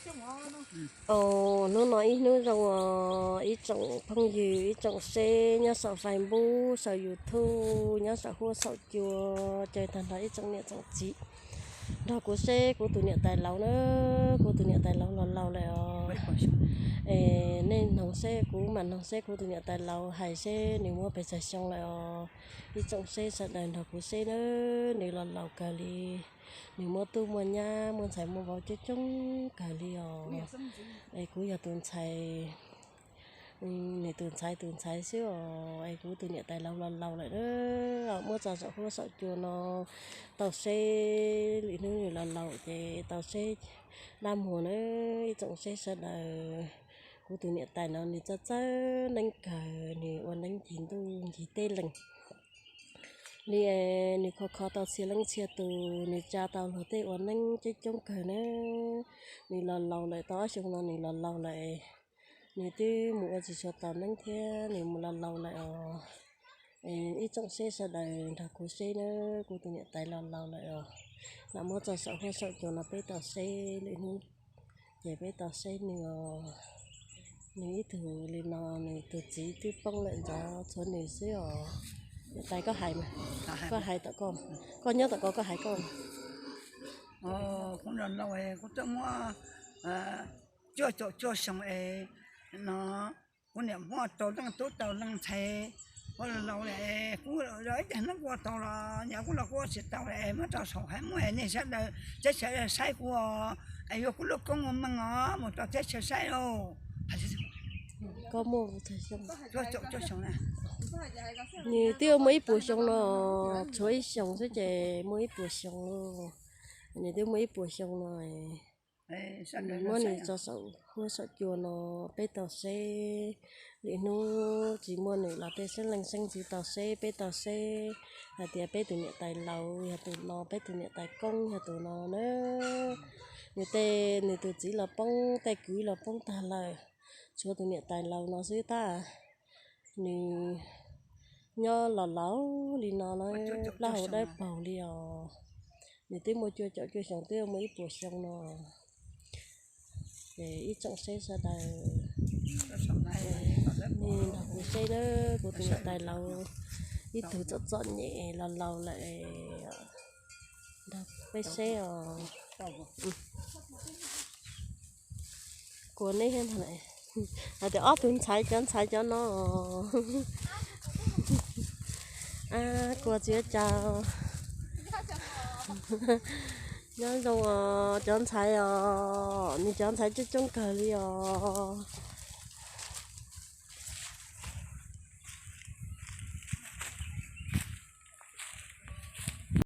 Os, hnub no ib hnub zoo os ib tsoom phooj ywg, ib tsoom seb nyob saum Facebook, saum YouTube, nyob saum huab saum cua, caw tag nrho ib tsoom niam tsoom txiv nrog kuv seb kuv tus niam tais laus na, kuv tus niam tais laus los laus lawm os. Es nej noog seb, kuv mam noog seb kuv tus niam tais laus hais seb nws muaj pes tsawg xyoo lawm os. Ib tsoom seb sawv daws nrog kuv seb na, nws los laus kawg li. Nws muaj tub muaj nyab, muaj ntxhais muaj vauv coob coob kawg li os. Es kuv yog tus ntxhais, nws tus ntxhais tus ntxhais xwb os. Es kuv tus niam tais laus los laus lawm na, muab tso saum huab saum cua no tau seb, lwm hnub nws los laus ces tau seb dab muag na. Ib tsoom seb sawv daws, kuv tus niam tais no nws txawj txawj neeb kawg, nws ua neeb ncig ntuj ncig teb lees li. Nws kho kho tau txhia leej txhia tus, nws tsa tau luag tej ua neeb coob coob kawg na. Nws los laus lawm, tau ob xyoo no nws los laus lawm. Nws twb mus ua tsis tshua tau neeb thiab, nws mus los laus lawm os. Ib tsoom seb sawv daws nrog kuv seb na, kuv tus niam tais los laus lawm os. Lam muab tso saum huab saum cua no peb tau seb lwm hnub ces peb tau seb nws os. Nws ib tug li no, nws tus txiv twb poob lawm ntxov, tshuav nws xwb os. Niam tais koj hais mas, koj hais tom koj, koj nyob tom koj, koj hais koj. Kuv los laus, kuv twb muaj cuaj caum cuaj xyoo es no, kuv niam muaj tau leej tub tau leej ntxhais, kuv los laus lawm, kuv ib tag neeb kuv ua tau los nyab kuv los kuv ua tsis tau lawm, muab rau saum hais muab nej sawv daws teb chaws saib kuv, yuav kuv lub koob ua meej os, mus rau teb chaws saib lauj. Koj muaj nws twb muaj ib puas xyoo no, tshuav ib xyoos xwb ces muaj ib puas xyoo lauj. Nws twb muaj ib puas xyoo no. Nws muab nws tso saum huab saum cua no peb tau seb, lwm hnub tsis muaj nws los tej xeeb leej xeeb ntxwv tau seb, peb tau seb hais tias peb tus niam tais laus yog tus no, peb tus niam tais koob yog tus no na. Nws tej, nws tus txiv los poob, tej kwv los poob tag lawm, tshuav tus niam tais laus no xwb tab nws nyob los laus li no na, plaub hau dawb paug li os. Nws twb muaj cuaj caum cuaj xyoo, twb muaj ib puas xyoo no. Ces ib tsoom seb sawv daws, nej nrog kuv seb na, kuv tus niam tais laus ib tug txom txom nyem los laus lawm, nrog peb seb os. Kuas neb thiab ntag, hais tias ob tug ntxhais, cov ntxhais cov no. Kuas txiv cav, nyob zoo os cov ntxhais os, nws cov ntxhais coob coob kawg li os.